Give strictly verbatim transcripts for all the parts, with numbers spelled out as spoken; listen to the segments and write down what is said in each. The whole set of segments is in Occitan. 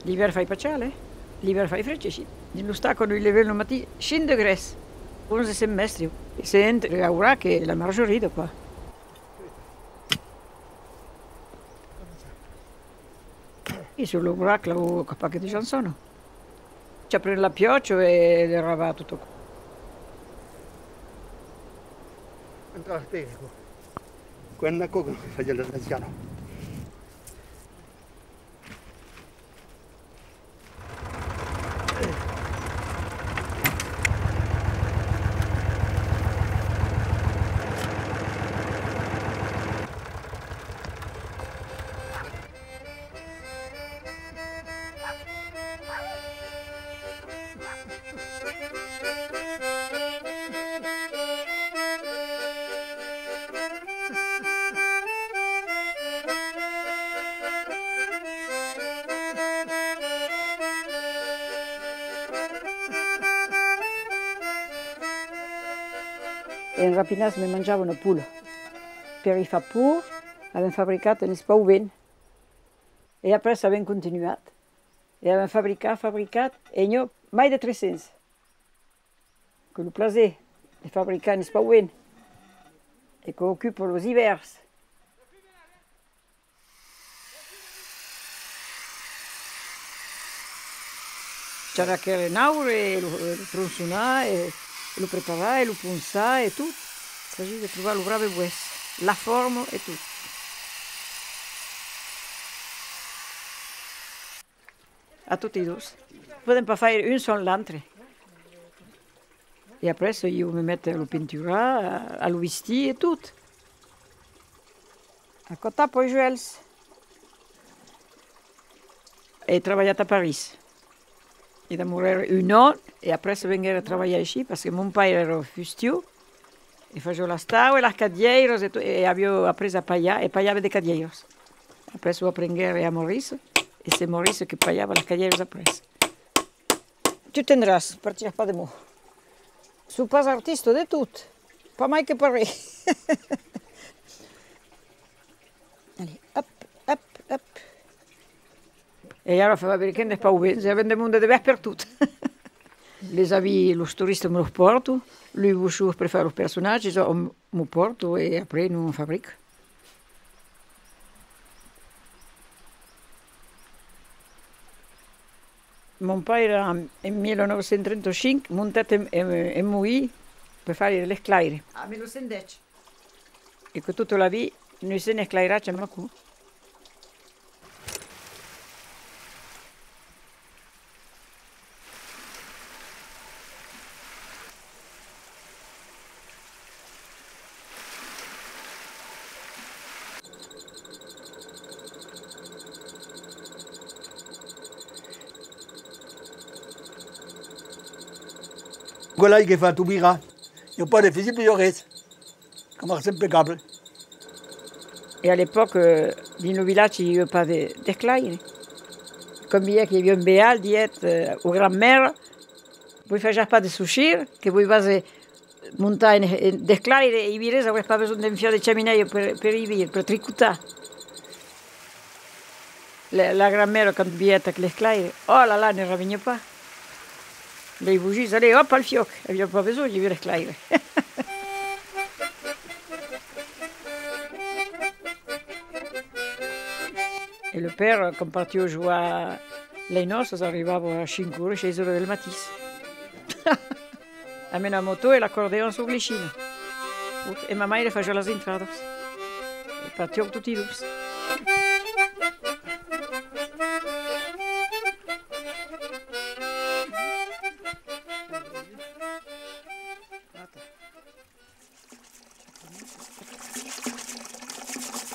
L'ivèrn fai pas chaude, eh? L'ivèrn fai freg, aicí. Dins l'ostal, quand nos levem lo matin, cinc degrés, onze cents mètres. E se entre l'aurac e la marjorida, quoi. E sus l'aurac, là, capaz que de gens sona. Chapren la piòcha e de rabar tot aquò. Entra la pega, aquò. Quò es aquò que fasián las ancianas. En Rapinàs me manjava una pola. Per i far pòrc, avèm fabricat un espauvent. E après avèm continuat. E avèm fabricat, fabricat, e n'i a mai de tres cents. Que lo plaser de fabricar un espauvent e que ocupa los ivèrns. Chalaquèr en aure, e lo, e lo tronçonar, e lo preparar, e lo ponçar, e tot. S'agís de trobar lo brave boès, la forma e tot. A toti dos. Podèm pas faire un sens l'autre. E après, ieu me mete a lo pinturar, a, a lo vestir e tot. Aquò tapa los uèlhs. Ai trabalhat a París. E demorère un an, e après venguère trabalhar aicí, parce que mon paire èra fustièr, e fasiá las taulas, las cadièiras, e tot, e aviá après a palhar, e palhava de cadièiras. Après o aprenguère a Maurice, e c'est Maurice que palhava las cadièiras après. Tu tendràs, partiràs pas de moi. Soi pas artista de tot, pas mai que parle. Allez, hop, hop, hop. E ara fabriquem d'espauvents, e avèm de monde de bèth pertot. Les abits, los toristas me los pòrtan, los bochons per far los personatges, o m'o pòrtan e après non fabric. Mon paire, en, en mila nòu cents trenta-cinc, montèt en, en, en molin per faire l'esclaire. A mila nòu cents dètz. E que tota la vida nos sèm esclairats amb aquò. Aquò es l'aiga que fa tot virar. I a pas de fusible, i a res. Que marcha impecable. E a l'epòca, dins lo vilatge, i aviá pas de, d'esclaire. Quand veièc que i aviá un beal, diguèc, eh, au grand-maire: «Vos fasiatz pas de socis, que vos vas, eh, montar en, en, d'esclaire, e i viretz, auretz pas besonh d'un fièr de chaminèia per, per i veire, per tricotar.» La, la grand-maire, quand veièc aquel esclaire, oh là là, ne reveniá pas. Lei bogins, allez, hòp, al fiòc, aviá pas besonh, i aviá l'esclaire. E le paire, quand partiá jogar lei nòças, arribava a cinc oras, sièis oras del matin. Amb la motò e l'acordeon sus Glicina. E ma maire fasiá las entradas. E partián toti dos.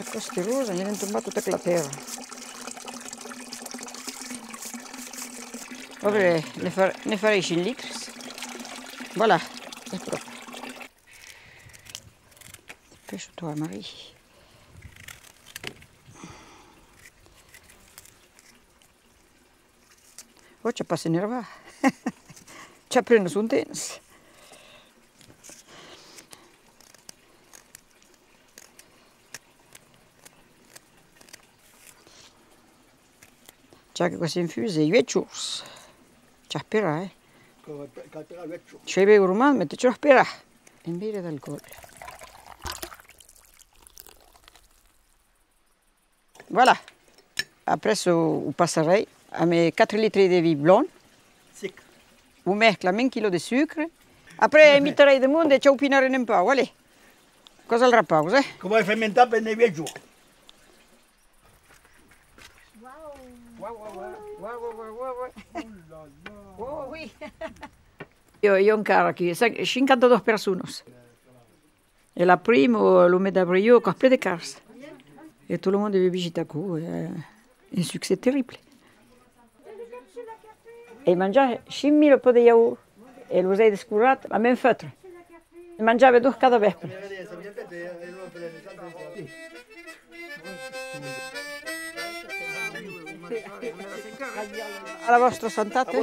Aqueste rosa, i n'èm tombat tota aquela tèrra. Òbre, ne fa-, ne faré cinc litres. Voilà, es pròp. Pèisha-toi, Marie. Ò, chas pas s'enervar. Chas pren son temps. Aquò s'infusa uèch jorns. Cal esperar, eh? Cal, cal esperar uèch jorns. Chai ben gourmand, mas te cal esperar. Un veire d'alcoòl. Voilà. Après, o, o passarèi amb quatre litres de vin blanc. Sec. O mescla amb un quilò de sucre. Après, invitarèi de monde e chaupinarem un pauc, allez. Causa al rapaus, eh? Que vai fermentar pendent uèch jorns. Uau, uau, uau. Oh, oui. I a, i a encara aquí, cent, cinquanta-dos personas. E la prima, lo mes d'abriu, aquò's ple de cars. E tot lo monde vien visitar aquò, e, un succès terrible. Ai manjat cinc mila pòts de iaurt e los ai descorat amb un feutre. Manjava dos cada vèspre. A la vòstra santat, eh?